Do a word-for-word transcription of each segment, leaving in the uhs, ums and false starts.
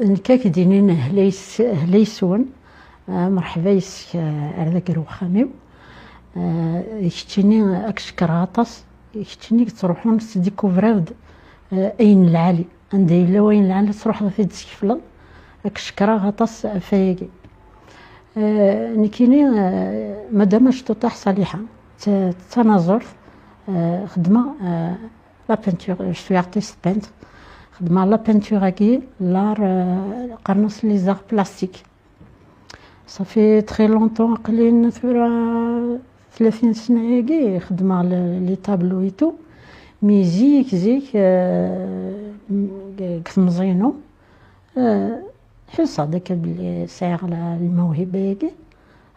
Nekk ad k-d-inin ahla yes-, ahla yes-wen, ah, merḥba yes-k, ah, ar dagi ar wexxam-iw. Ah, keččini ad k-cekkreɣ aṭas, keččini i yettruḥun teddikuvriḍ-d, ah, ayen lɛali. Anda yella wayen lɛali ad truḥeḍ ad t-id-teskefleḍ, ad k-cekkreɣ aṭas ɣef wayagi. Ah, nekkini, ah, Madame Actuṭaḥ Saliḥa, d ta-, d tanaẓurt, ah, xeddmeɣ, ah, la peinture, je suis artiste peintre. Xeddmeɣ la peinture-agi, l'art, euh, qqaren-as les arts plastiques. Ça fait très longtemps, aqlin tura tlatin sna-agi xeddmeɣ le-, les tableaux et tout. Mais zik, zik, euh, deg temẓi-inu, euh, ḥusseɣ-d akka belli sɛiɣ la-, lmawhiba-agi.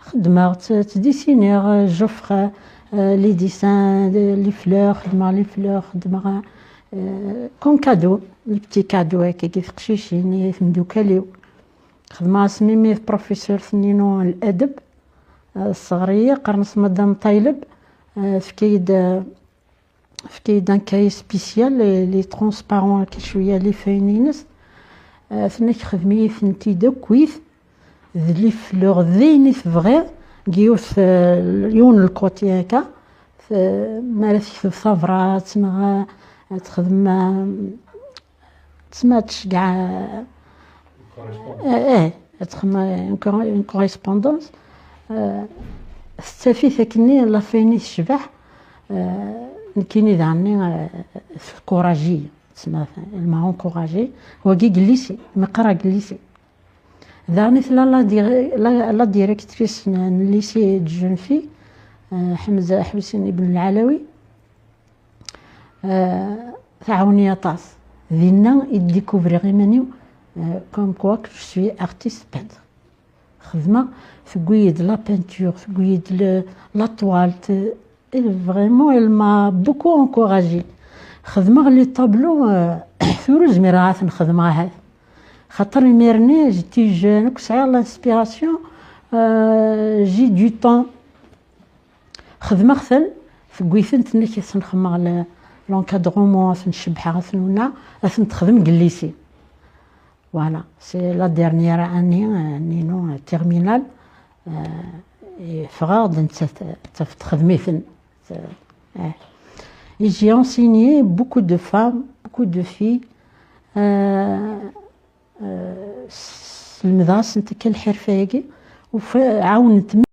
Xeddmeɣ, tt-, ttdisiniɣ, euh, j'offre, euh, les dessins, les, les fleurs, xeddmeɣ les fleurs, xeddmeɣ, euh, comme cadeau, les petits cadeaux, akka, i teqcicin, i temdukal-iw. Xeddmeɣ asmi mi d professeur-nni n ladab, euh, tesɣer-iyi, qqaren-as Madame Tayleb, euh, tefka-yi-d, euh, Tefka-yi-d un cahier spécial, les, les transparents, akka cwiya, les feuilles-ines. Ah, tenna-k xdem-iyi-tent-id akkit, d les fleurs, d ayen i tebɣiḍ, deg yiwet, eh, yiwen lkuṭi akka. T-, mi ara tekteb tabrat, neɣ, eh, ad texdem, eh, Tessma ad tceggeɛ, eh, eh, ad txemmem une cor-, une correspondance, eh, tettaf-it akkenni la fin-is tecbeḥ, eh, nekkini daɣenni, eh, tkuraj-iyi, tessma, elle m'a encouragé, wagi deg lycée, mi qqareɣ deg lycée. Daɣen i tella la dir-, la, la directrice n, n lycée de jeunes filles, eh, Ḥemza Ḥusin Ibn Lɛalawi. Eh, tɛawen-iyi aṭas. Dinna i d-découvriɣ iman-iw, eh, comme quoi que je suis artiste peintre. Xedmeɣ, tewwi-yi-d la peinture, tewwi-yi-d le, la toile, te-, elle, vraiment, elle m'a beaucoup encouragée. Xedmeɣ les tableaux, eh, tura ur zmireɣ ad ten-xedmeɣ ahat. Xaṭer imir-nni, j'étais jeune, akk sɛiɣ l'inspiration, eh, j'ai du temps. Xedmeɣ-ten, tewwi-tent, nekk ad ten-xedmeɣ le-, l'encadrement, ad ten-cebbḥeɣ, ad ten-wenneɣ, ad ten-texdem deg lycée. Voilà, c'est la dernière année, euh, ninu, euh, terminale. Euh, et ffɣeɣ-d, nettat, nettat texdem-iten. Eh. Et j'ai enseigné beaucoup de femmes, beaucoup de filles. Euh, euh, slemdeɣ-asent akka lḥirfa-agi, ufa-, ɛawnent